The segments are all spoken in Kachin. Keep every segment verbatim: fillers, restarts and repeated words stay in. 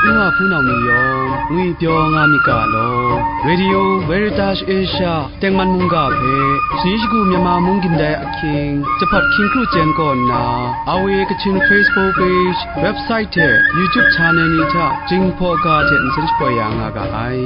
N wa hpunau ni yawng ngwipyaw nga myit ga law, Radio Veritas Asia tengman mungga hpe, shani shagu Myanmar mung gindai ahkying, jahpat hkying kru chyen kaw nna, R V A Kachin Facebook page, website hte YouTube channel ni hta Jinghpaw ga hte nsen shapoi ya nga ga ai.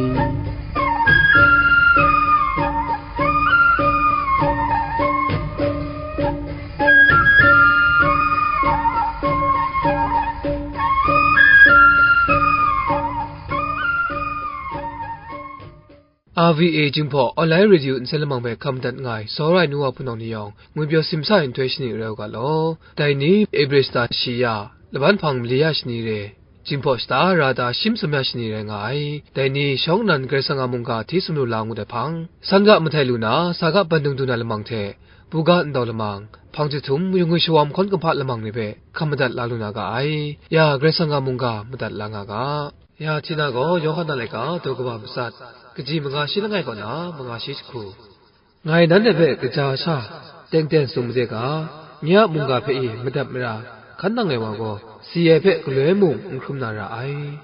R V A Jinghpaw Online Radio nsen lamang hpe hkam dat nga ai, sawrai nu wa hpunau ni yawng, ngwipyaw simsa ai nhtoi shani rai u ga law. Dai ni Ebresta shi ya, laban hpang mali ya shani re, Jinghpaw shata ra ta shim sum ya shani rai nga ai. Dai ni shawng nnan Karai Kasang a mungga hti sumru la ngut ai hpang, san ga mahtai lu na, sa ga bandung du na lamang hte, buga ndau lamang, hpang jahtum, yungwi shawam hkawn kumhpa lamang ni hpe hkam madat la lu na ga ai. Ya, Karai Kasang a mungga madat la nga ga. Ya, Htina gaw Yawhan a laika daw kaba matsat, kaji manga shi langai kaw na manga shi jahku. Ngai nanhte hpe kaja sha teng teng tsun made ga, nye a mungga hpe i madat mara hkan nang ai wa gaw, si ai hpe galoi mung n hkrum na ra ai.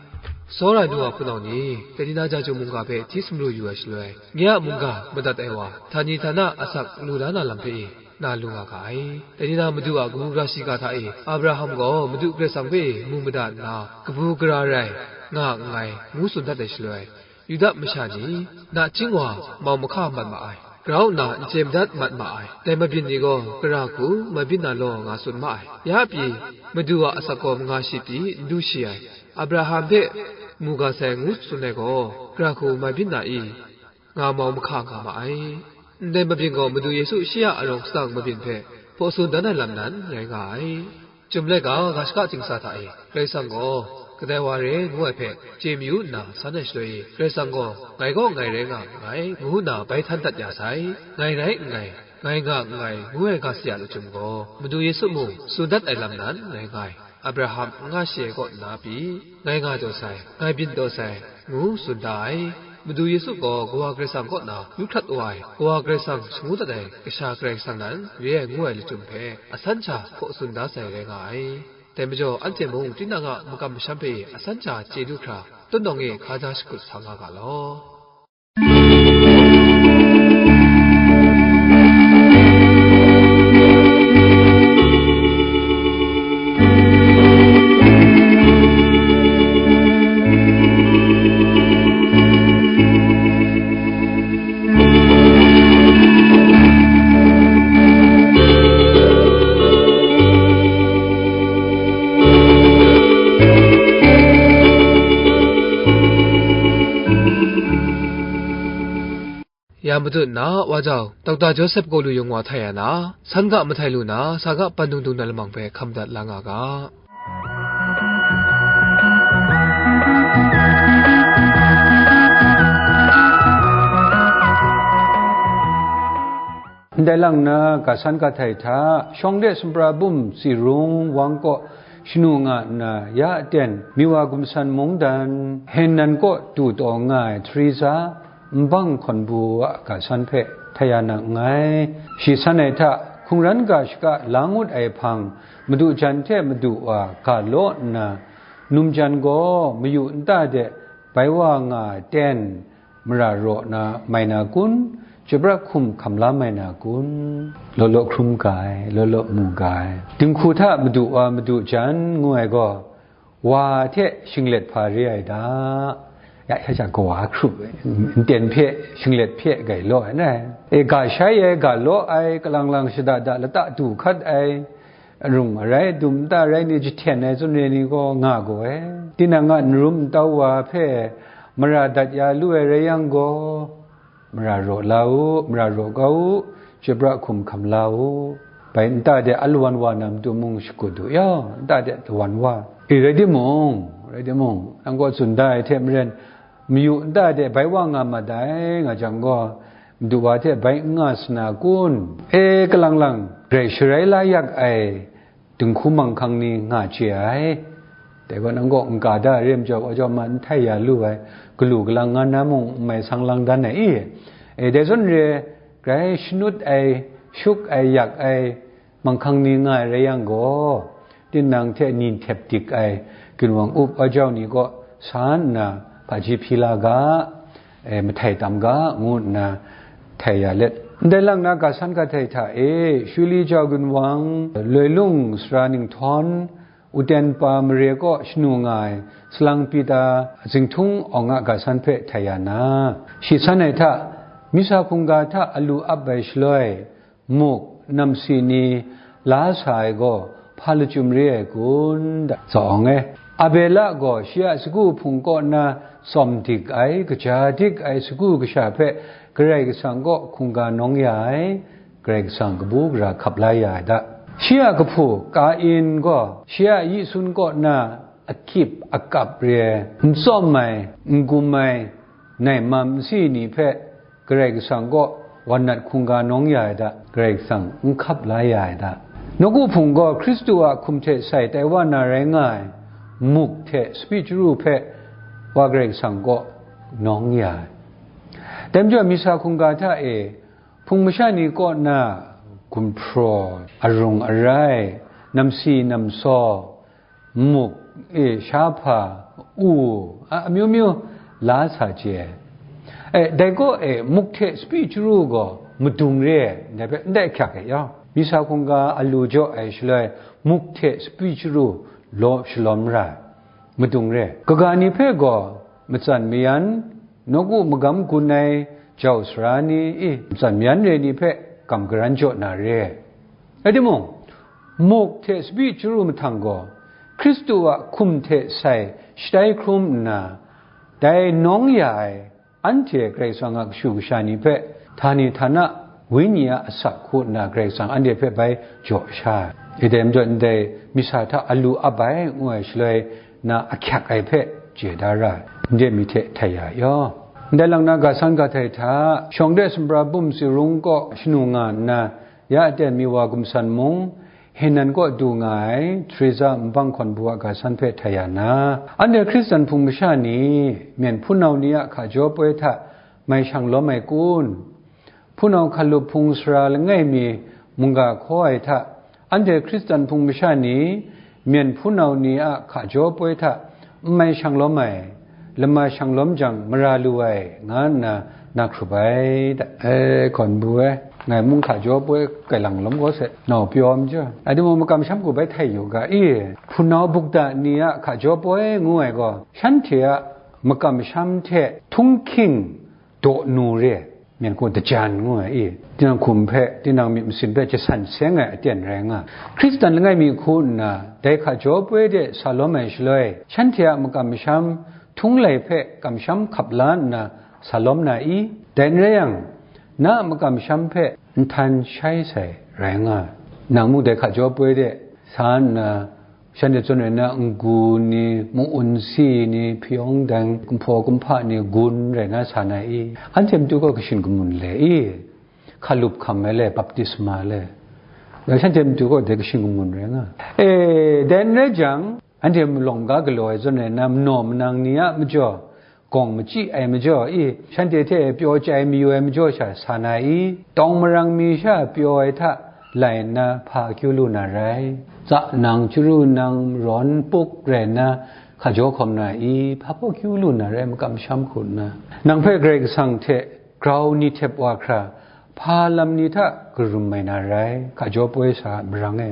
Sawrai nu wa hpunau ni, Katina Jaju mungga hpe hti sumru yu ai shaloi, nye a mungga madat ai wa, htani htana asak lu la na lam hpe i, na lu nga ga ai. Dai ni na Madu a kabu gara shiga hta e, Abraham gaw Madu Karai Kasang hpe mu mada nna, kabu gara rai nga nngai, ngu tsun dat ai shaloi, Yuda masha ni, nachying wa mau mahka mat ma ai, grau nna n chye madat mat ma ai, dai mabyin ni gaw gara hku mai byin na law nga tsun ma ai. Ya pyi, Madu a asak gaw manga shi pyi n du shi ai, Abraham hpe mu ga sai ngu tsun ai gaw, gara hku mai byin na i? Nga mau mahka nga ma ai. Ndai mabyin gaw Madu Yesu shi a arawng sadang mabyin hpe hpaw tsun dan ai lam nan rai nga ai. Chyum laika ga shaka tsingsa hta e, Karai Kasang gaw, kadai wa re ngu ai hpe chye mayu nna san ai shaloi e, Karai Kasang gaw, ngai gaw ngai rai nga nngai, ngu nna bai htan dat ya sai. Ngai rai nngai, ngai nga nngai, ngu ai ga saya lachyum gaw, Madu Yesu mung tsun dat ai lam nan rai nga ai. Abraham n nga shi ai kaw nna pyi, ngai nga taw sai, ngai byin taw sai, ngu tsun da ai. Madu Yesu gaw Kawa Karai Kasang kaw na yu hkrat wa ai, Kawa Karai Kasang shangu dat ai Kasha Karai Kasang nan re ai ngu ai lachyum hpe, asan sha hpaw tsun da sai rai nga ai. Dai majaw, anhte mung tinang a makam masham hpe asan sha chye lu hkra, tawnnawng e hkaja shakut sa nga ga law. Ya matut na, wa jau, Dokta Joseph Kalu Yung wa htai ya na, san ga mahtai lu na, sa ga pan dung dung na lamang hpe hkam dat la nga ga. Ndai lang na, ga san ga htai hta, shawng de sumhpra bum tsi rung wang kaw shanu nga nna, ya aten, Miwa gumsan mungdan, Henan kaw du taw nga ai Teresa, nbang hkawn bu a ga san hpe htai ya na nngai. Shi san ai hta, hkungran ga shaka la ngut ai hpang, madu jan hte madu wa ga law nna, num jan gaw mayu nta de bai wa nga ai ten, mara raw na mai na kun? Chyabrak hkum hkam la mai na kun? Law law hkrum ga ai, law law mu ga ai. Dinghku hta madu wa madu jan ngu ai gaw, wa hte shinglet hpa re ai da. Ya, sha sha kawa hkrup ai, nten hpe, shinglet hpe gai law ai na. E, ga shai ai, ga law ai, kalang lang shada da lata du hkat ai, arung arai, dum nta rai ni, jahten ai tsun re ni gaw nga gaw ai. Tinang a n rum n tau wa hpe mara dat ya lu ai rai yang gaw, mara raw la u, mara raw kau u, chyabra hkum hkam la u. Bai nta de alawan wa na matu mung shakut u, ya, nta de lawan wa. E, rai timung, rai timung, nang gaw tsun da ai hte maren, mayu nta de bai wa nga mat ai, nga jang gaw, madu wa hte bai n nga sa na kun? E, kalang lang, grai sharai la yak ai dinghku manghkang ni nga chye ai. Dai gaw nang gaw n ka da re majaw, wa jau ma n htai ya lu ai, galu galang nga na mung n mai sang lang dan ai i? E, dai zawn re, grai shanut ai, shup ai, yak ai, manghkang ni nga ai rai yang gaw, tinang hte ni ntep dik ai, ginwang up wa jau ni kaw sa nna, hpaji hpyi la ga, e, mahtai tam ga, ngu nna htai ya let, ndai lang na ga san ga htai hta e, Shuli jau gun wang, loi lung sara ninghtawm, Uten pa mare kaw shanu nga ai, salang Pita a zinghtung awng a ga san hpe htai ya na, shi san ai hta, misa hkungga hta alu ap ai shaloi, muk, namsi ni la sa ai gaw hpa lachyum re ai kun? Da, tsawng e, Abela gaw shi a sagu hpung kaw na tsawm dik ai, kaja dik ai sagu kasha hpe Karai Kasang kaw hkungga nawng ya ai, Karai Kasang kabu gara hkap la ya ai da. Shi a kahpu Kain gaw shi a yi sun kaw na akip akap re ai, n tsawm ai, n gum ai, naimam nsi ni hpe Karai Kasang kaw wan nat hkungga nawng ya ai da, Karai Kasang n hkap la ya ai da. Nawku hpung gaw Hkristu a hkum hte sai tai wa na rai nga ai, muk hte sapi chyaru hpe wa Karai Kasang kaw nawng ya ai. Dai majaw, misa hkungga hta e, hpung masha ni kaw na gumhpraw, arung arai, namsi namsaw, muk, e, shahpa, u, a, amyu myu la sa chye ai. E, dai kaw e, muk hte sapi chyaru gaw madung re ai, ndai hpe ndai ahkyak e yawng, misa hkungga alu jaw ai shaloi, muk hte sapi chyaru law shalawm ra ai, madung re ai. Kaga ni hpe gaw matsan mayan, nawku magam gun ai jau sara ni, i, matsan mayan re ni hpe kam garan jaw na re ai. Rai timung, muk hte sapi chyaru mahtang gaw, Hkristu a hkum hte sai shatai hkrum nna, dai nawng ya ai, anhte Karai Kasang a kashu kasha ni hpe, htani htana, wenyi a asak hku nna Karai Kasang anhte hpe bai jaw sha ai. Dai majaw, ndai misa hta alu ap ai, ngu ai shaloi na ahkyak ai hpe chye da ra ai, ndai mi hte htai ya yaw. Ndai lang na ga san ga htai hta, shawng de sumra bum tsi rung kaw shanu nga nna, ya aten mi wa gumsan mung, Henan kaw du nga ai, Teresa nbang hkawn bu a ga san hpe htai ya na, anhte Hkristan hpung masha ni, myen hpunau ni a hka jaw poi hta mai shang lawm ai kun? Hpunau hkalup hpung sara langai mi mungga hkaw ai hta, anhte Hkristan hpung masha ni, myen hpunau ni a hka jaw poi hta n mai shang lawm ai, lama shang lawm jang mara lu ai, nga nna na hkrup ai da. E, hkawn bu e, ngai mung hka jaw poi kai lang lawm gaw se, nau pyaw ai majaw, a, dai mung makam sham hku bai htai yu ga i, hpunau bukda ni a hka jaw poi ngu ai gaw, shanhte a makam sham hte htunghking daw nu re ai, myen hku dajan ngu ai i, tinang hkum hpe, tinang myit masin hpe jasan seng ai aten rai nga ai. Hkristan langai mi hku nna, dai hka jaw poi de sa lawm ai shaloi, shanhte a makam masham htung lai hpe kamsham hkap la nna sa lawm na i? Dai n rai yang, na a makam masham hpe nhtan shai sai rai nga ai. Nang mung dai hka jaw poi de sa nna, shanhte zawn rai na, n-gun ni, mu-un si ni, hpyawng dang, kumhpaw kumhpa ni gun rai na sa na i? Anhte matu gaw kashin kamun le i? Hkalup hkam ai le, baptisma le, dai shanhte matu gaw dai kashin kamun rai nga. E, dai n rai jang, anhte malawng ga galaw ai zawn rai na, manaw manang ni a majaw, gawng machyi ai majaw i, shanhte hte pyaw chyai mayu ai majaw sha sa na i? Tawng marang mi sha pyaw ai hta lai nna hpa akyu lu na rai? Tsa nang, chyaru nang, rawn puk rai nna hka jaw hkawm na i? Hpa baw akyu lu na rai, makam masham hku nna? Nang hpe Karai Kasang hte grau ni htep wa hkra, hpa lam ni hta karum mai na rai, hka jaw poi sa ai marang e.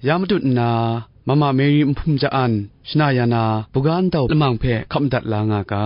Ya matut nna, Mama Mary Nhpum Ja An, shana ya na, buga ntau lamang hpe hkap madat la nga ga.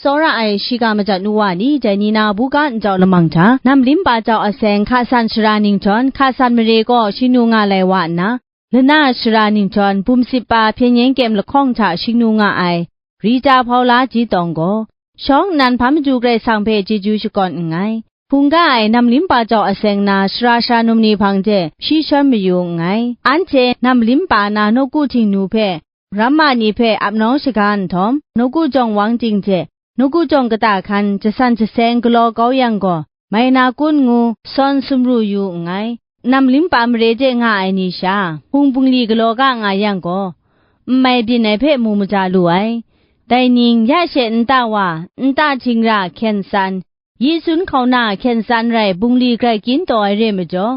Tsawra ai shiga majat nu wa ni, dai ni na buga ntau lamang hta, Namlim Ba Jau Aseng, Hka San Sara Ningjawn, Hka San Mare gaw shingnu nga lai wa nna, Lana Sara Ningjawn, Bumsip Pa Hpyen Yen Kyem lahkawng hta shingnu nga ai, Rita Paula Ji Tawng gaw, shawng nnan hpa madu Karai Kasang hpe chyeju shakawn nngai. Hkungga ai Namlim Ba Jau Aseng na sara sara num ni hpang de shi shawn mayu nngai. Anhte Namlim Pa na nawku htingnu hpe, ramma ni hpe ap nawng shaga nhtawm, nawku jawng wang ting hte, nawku jawng kata hkan jasan jaseng galaw kau yang gaw, mai na kun ngu sawn sumru yu nngai. Nam limpa mare de nga ai ni sha, hpung bungli galaw ga nga yang gaw, n mai byin ai hpe mu maja lu ai. Dai ning, ya she nta wa, nta htingra hkyen san, yi sun hkauna hkyen san rai bungli grai kyin taw ai re majaw,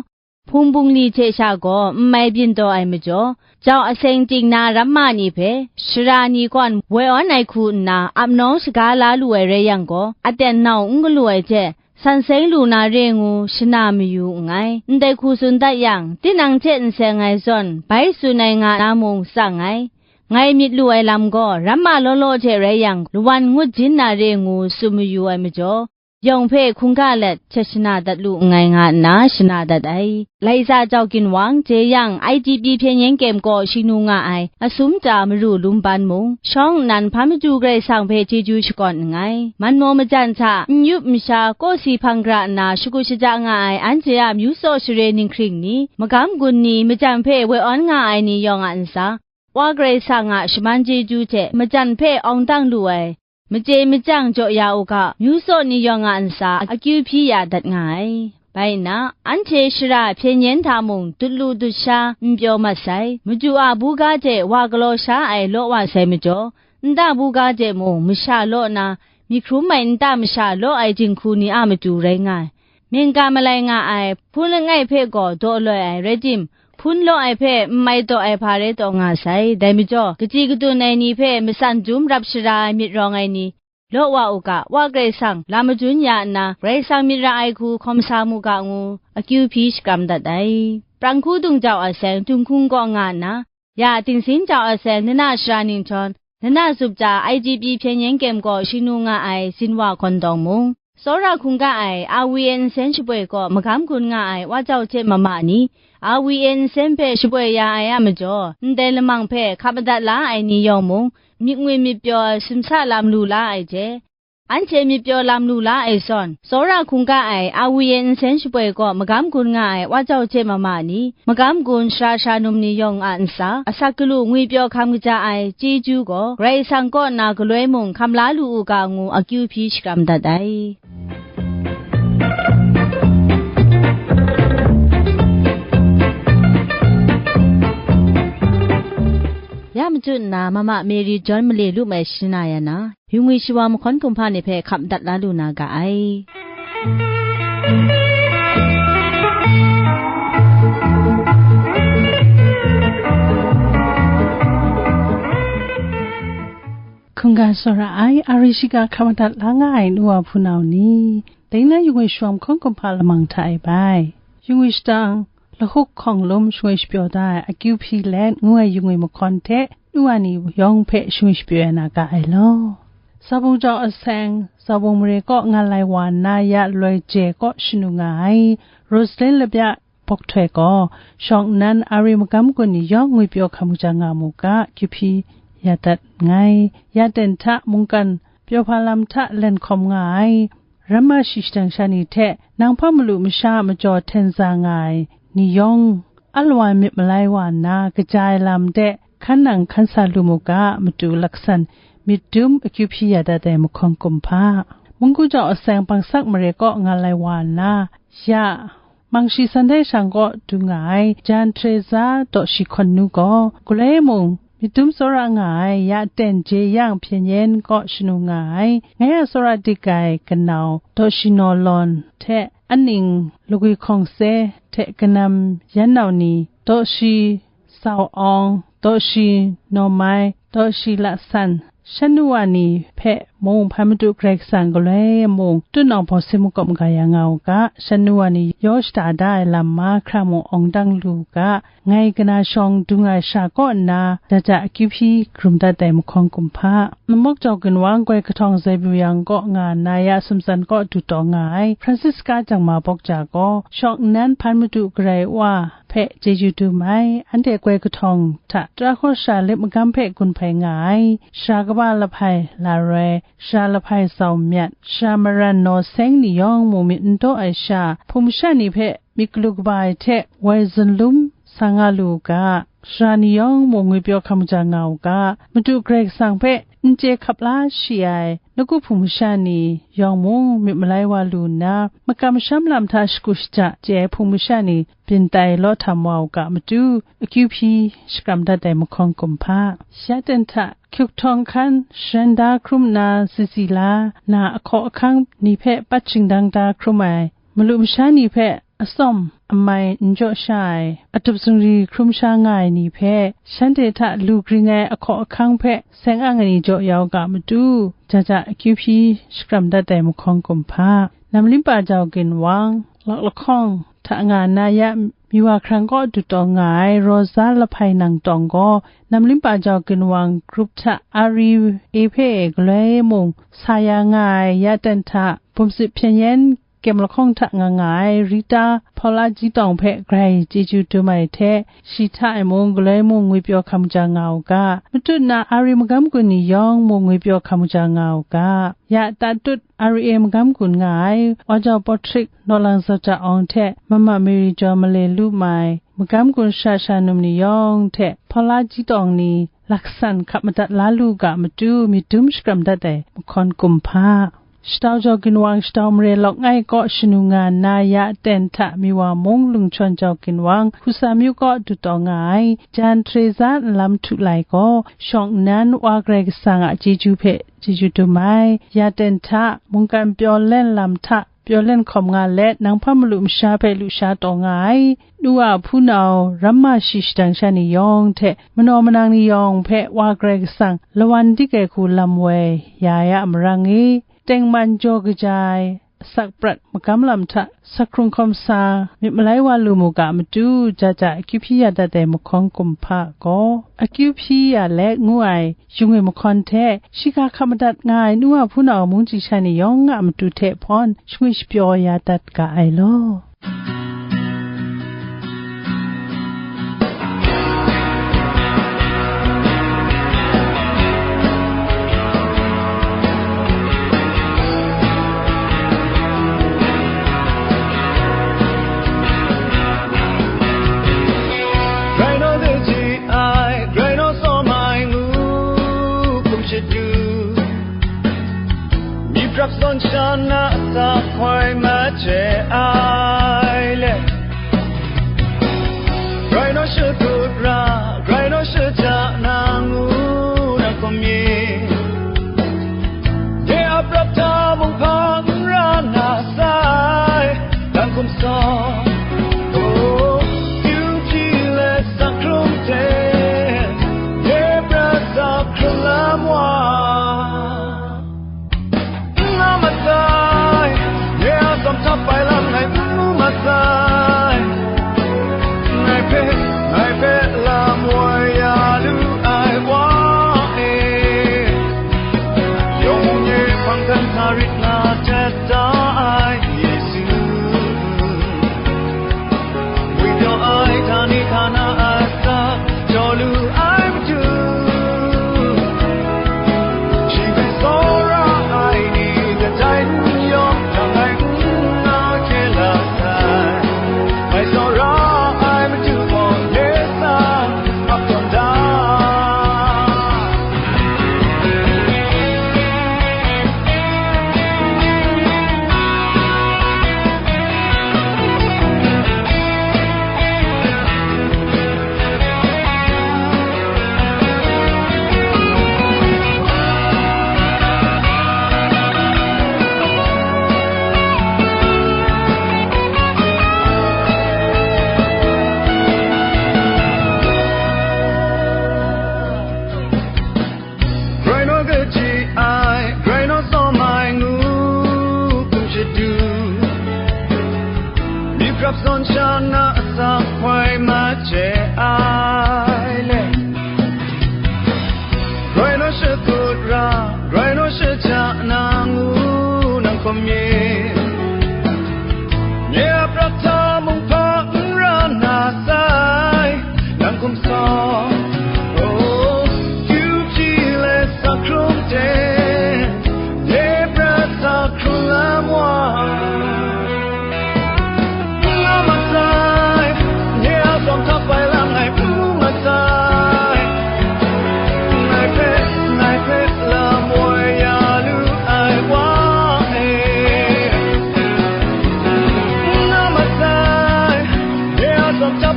hpung bungli hte sha gaw n mai byin taw ai majaw, jau aseng ting na ramma ni hpe, shara ni kawn woi awn ai hku nna ap nawng shaga la lu ai rai yang gaw, aten nau n galu ai hte, san seng lu na re ngu shana mayu nngai. Ndai hku tsun dat yang, tinang hte n seng ai zawn, bai tsun ai nga na mung tsang ai. Ngai myit lu ai lam gaw, ramma law law hte rai yang, lawan ngut jin na re ngu tsun mayu ai majaw, yawng hpe hkungga let htet shana dat lu nngai nga nna shana dat ai. Laisa jau ginwang, jeyang, I T P hpyen yen kyem kaw shingnu nga ai asum ta maru lum ban mung, shawng nnan hpa matu Karai Kasang hpe chyeju shakawn nngai. Manmaw majan hta n yup n sha kawsi hpang gara nna shagu shaja nga ai anhte a myu tsaw share ninghkring ni, magam gun ni, majan hpe woi awn nga ai ni yawng a ntsa, Wa Karai Kasang a shaman chyeju hte majan hpe awng dang lu ai, machye machyang jaw ya u ga, myu tsaw ni yawng a ntsa akyu hpyi ya dat nga ai. Bai nna, anhte shara hpyen yen hta mung dut lu dut sha n pyaw mat sai, madu a buga hte wa galaw sha ai law wa sai majaw, nta buga hte mung masha law na, myit hkrum ai nta masha law ai jinghku ni a matu rai nga ai. Mingga malai nga ai, hpun langai hpe gaw daw loi ai rai tim, hpun law ai hpe n mai taw ai hpa rai taw nga sai. Dai majaw, kachyi kadun ai ni hpe matsan dum rap shara ai myit rawng ai ni, law wa u ga, Wa Karai Kasang lam madun ya nna, Karai Kasang myit ra ai hku hkawm sa mu ga ngu, akyu hpyi shakram dat ai. Prang hku dung jau a seng, Tumhkung kaw nga nna, ya Tingsin jau a seng, Nana Shara Ninghtawng, Nana Zup Ja, I T P hpyen yen kyem kaw shingnu nga ai Zinwa Hkawn Dawng mung, tsawra hkungga ai A V N Nsen Shapoi kaw magam gun nga ai Wa Jau hte mama ni, A V N Nsen hpe shapoi ya ai a majaw, ndai lamang hpe hkap madat la ai ni yawng mung, myit ngwi myit pyaw ai sumsa lam lu la ai hte, anhte myit pyaw lam lu la ai zawn, tsawra hkungga ai A V N Nsen Shapoi kaw magam gun nga ai Wa Jau hte mama ni, magam gun shara sha num ni yawng a ntsa, asak galu ngwi pyaw hkam kaja ai chyeju gaw, Karai Kasang kaw na galoi mung hkam la lu u ga ngu akyu hpyi shakram dat ai. Ya machyu nna, mama Mary John male lu mai shana ya na, yu ngwi shawa mahkawn kumhpa ni hpe hkap dat la lu na ga ai. Hkungga tsawra ai, a ri shiga hkap madat la nga ai nu wa hpunau ni, dai na yu ngwi shawa mahkawn kumhpa lamang hta e bai. Yu ngwi shadang, lahuk hkawng lum shangwi shapyaw da ai akyu hpyi let ngu ai yu ngwi mahkawn hte nu wa ni yawng hpe shangwi shapyaw ai na ga ai law. Zabung jau aseng, Zabung mare kaw nga lai wa nna ya loi je kaw shanu nga ai, Rosalin Labya Bawk Htoi gaw, shawng nnan a ri magam gun ni yawng ngwi pyaw hkam kaja nga mu ga, kyu hpyi ya dat nngai. Ya ten hta mungkan pyaw hpa lam hta len hkawm nga ai, ramma shi shadang sha ni hte, nang hpa malu masha a majaw hten za nga ai ni yawng, alawa myit malai wa nna, kaja ai lam de hkan nang hkan sa lu mu ga, matu laksan myit dum akyu hpyi ya dat ai mahkawn kumhpa. Munggu jau aseng Bangsak mare kaw nga lai wa nna, ya Mangshi Sunday shang kaw du nga ai Jan Teresa Dawshi Hkawn Nu gaw, galoi mung myit dum tsawra nga ai, ya ten je yang hpyen yen kaw shanu nga ai, ngai a tsawra dik ai kanau Dawshi Naw Lawn hte aning Lagwi Hkawng Se hte kanam yan nau ni, Dawshi Sau Awng, Dawshi Naw Mai, Dawshi La San, shan nu wa ni hpe mung hpan madu Karai Kasang galoi mung, tutnawng hpawt sin makawp maga ya nga u ga, shan nu wa ni yaw shada da ai lam mahkra mung awng dang lu u ga, ngai kana shawng dung ai sha kaw nna, ja ja akyu hpyi karum dat ai mahkawn kumhpa. Namawk jau ginwang goi kahtawng Zebyu yang kaw nga nna ya sumtsan kaw du taw nga ai, Francisca Jangma Bawk Ja gaw, shawng nnan hpan madu Karai Wa hpe chyeju dum ai, anhte goi kahtawng hta tara hkawsha lip magam hpe gun hpai nga ai, sara kaba lahpai la roi, sara lahpai zau myat, sara maran naw seng ni yawng mung myit n daw ai sha, hpung masha ni hpe myit galu kaba ai hte woi zunlum sa nga lu u ga, sara ni yawng mung ngwipyaw hkam kaja nga u ga, Madu Karai Kasang hpe n chye hkap la shi ai, nawku hpung masha ni yawng mung myit malai wa lu nna, makam masham lam hta shagu shaja chye ai hpung masha ni byin tai law htam wa u ga matu, akyu hpyi shakram dat ai mahkawn kumhpa. Ya ten hta hkyuk htawng hkan sharan da hkrum nna, zazi la na ahkaw ahkang ni hpe pat shingdang da hkrum ai, malu masha ni hpe atsawm amai n jaw sha ai, atup zungri hkrum sha nga ai ni hpe, shanhte hta lu gring ai ahkaw ahkang hpe seng ang ai ni jaw ya u ga matu, ja ja akyu hpyi shakram dat ai mahkawn kumhpa. Namlimpa jau ginwang, lawk lahkawng hta nga na ya, Miwa hkrang kaw dut taw nga ai Rosa Lahpai Nang Tawng gaw, Namlimpa jau ginwang grup hta Ari E hpe galoi mung sa ya nga ai, ya ten hta bumsit hpyen yen kem lahkawng hta nga nga ai Rita Paula Ji Tawng hpe grai chyeju dum ai hte, shi hta e mung galoi mung ngwipyaw hkam ja nga u ga, matut na Ari magam gun ni yawng mung ngwipyaw hkam ja nga u ga, ya tatut Ari E magam gun nga ai Wa Jau Pawhtarik, Nawlang Zawta Awng hte Mama Mary Jaw Male Lu Mai, magam gun sha sha num ni yawng hte Paula Ji Tawng ni laksan hkap madat la lu ga matu, myit dum shakram dat ai mahkawn kumhpa. Shatau jau ginwang shatau mare lawk ngai kaw shanu nga nna ya ten hta Miwa mung lungchawn jau ginwang Hkusa myu kaw dut taw nga ai Jan Teresa nlam htu lai gaw, shawng nnan Wa Karai Kasang a chyeju hpe chyeju dum ai, ya ten hta mungkan pyaw len lam hta pyaw len hkawm nga let, nang hpa malu masha hpe lusha taw nga ai, nu a hpunau, ramma shi shadang sha ni yawng hte manaw manang ni yawng hpe Wa Karai Kasang lawan dik ai hku lam woi ya ai a marang e, tengman jaw kaja ai, asak prat magam lam hta sakhkrung hkawm sa myit malai wa lu mu ga matu, ja ja akyu hpyi ya dat ai mahkawn kumhpa gaw, akyu hpyi ya let ngu ai, yung e mahkawn hte, shiga hkap madat nga ai nu a hpunau mungji sha ni yawng a matu hte hpawn shangwi shapyaw ya dat ga ai law. Grai naw de ji ai, grai naw tsawm ai ngu hkum shadu, myi prak zawn sha na asak hkoi maje ai le, grai naw shadut ra, grai naw shaja na ngu na hkum mi. De a prat hta mung hpang n ra na sai, dan hkum saw, oh, beauty let sa hkrung hte, de prat sa hkrung lam wa. N nga masai, de a tsawm hta pai lam ngai n mu masai, ngai hpe, ngai hpe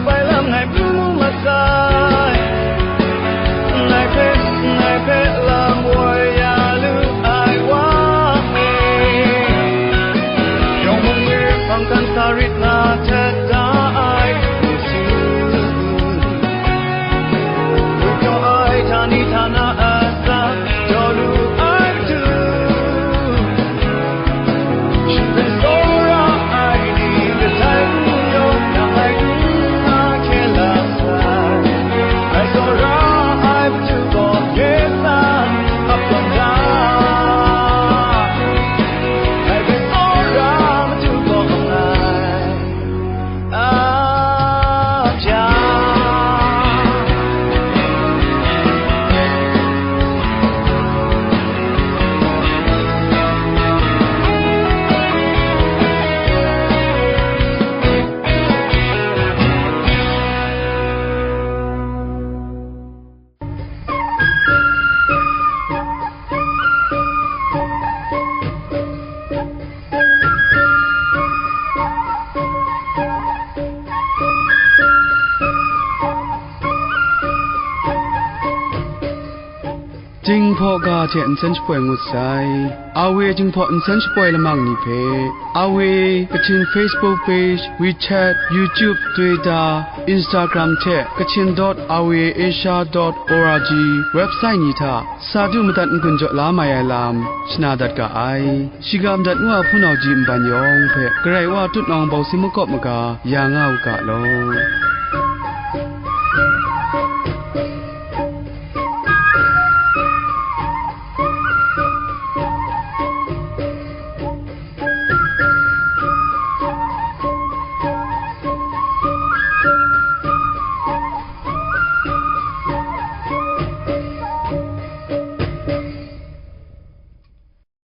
Bai lam ngai pru mu mat sai, ngai hpe, ngai hpe lam woi ya lu ai wa e. Yawng mung e hpang kan sa rit na htet da ai su, lu pyaw ai htani htana a sa, jaw lu ai matu. Shingpen tsawra ai ni, katai hpung yawng nang ngai hku ahkye la sai. Ngai tsawra ai matu gaw, kesa ap tawn da. Ngai hpe tsawra matu gaw ngai. A ja. Jinghpaw ga hte nsen shapoi ngut sai. A W Jinghpaw nsen shapoi lamang ni hpe, A W Kachin Facebook page, WeChat, YouTube, Twitter, Instagram hte Kachin dot A W Asia dot O R G website ni hta sa du madat n-gun jaw la mai ai lam shana dat ga ai. Shiga madat ngu a hpunau ji nban yawng hpe Karai Wa tutnawng bawng si makawp maga ya nga u ga law.